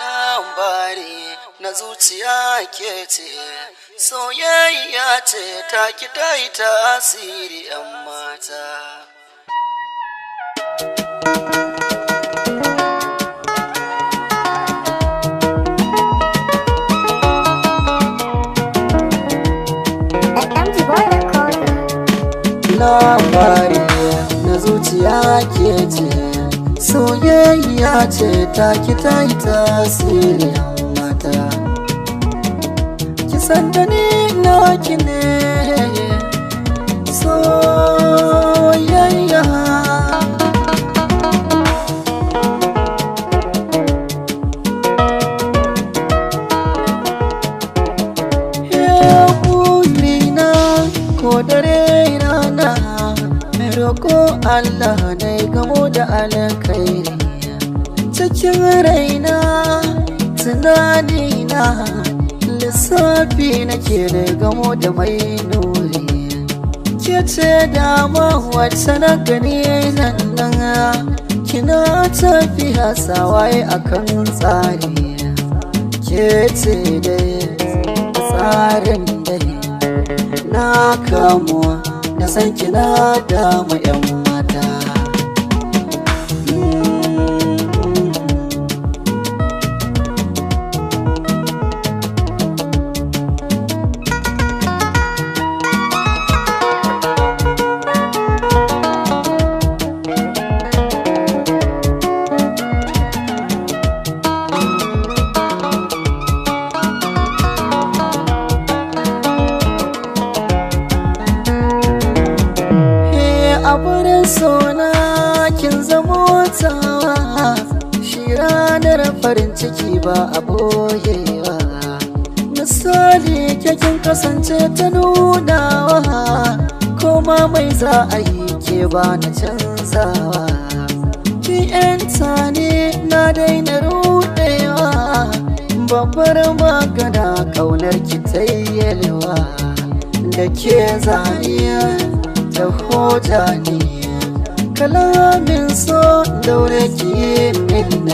Labari na zuciya ke ce, soyayya ce ta ki ta yi tasiri 'yan mata. MG Boy Recorder. Labari na zuciya ke ce, soyayya ce ta ki ta yi tasiri 'yan mata. Ki san da ni naki ne, soyayya. Burina ko dare rana, roko Allah na gamo da alkhairi cikin raina, tunanina, lissafi nake da gamo da mai nuri. Ke ce dama wacce na gani nan nan, kina tafiya sawaye akan tsari. Ke ce dai tsarin dai na kamu na san kina damu yan mata. He a wurin sona kin zamo tawa, shi ranar farin ciki ba a boyewa. Misali ke kin kasance ta nunawa, koma mai za a yi ke ba na canzawa. Ki yanta ne na daina rudewa, babbar magana kaunar ki tayyelwa. Da ke zaniya ta hoja ne, kalamin so daure ki min.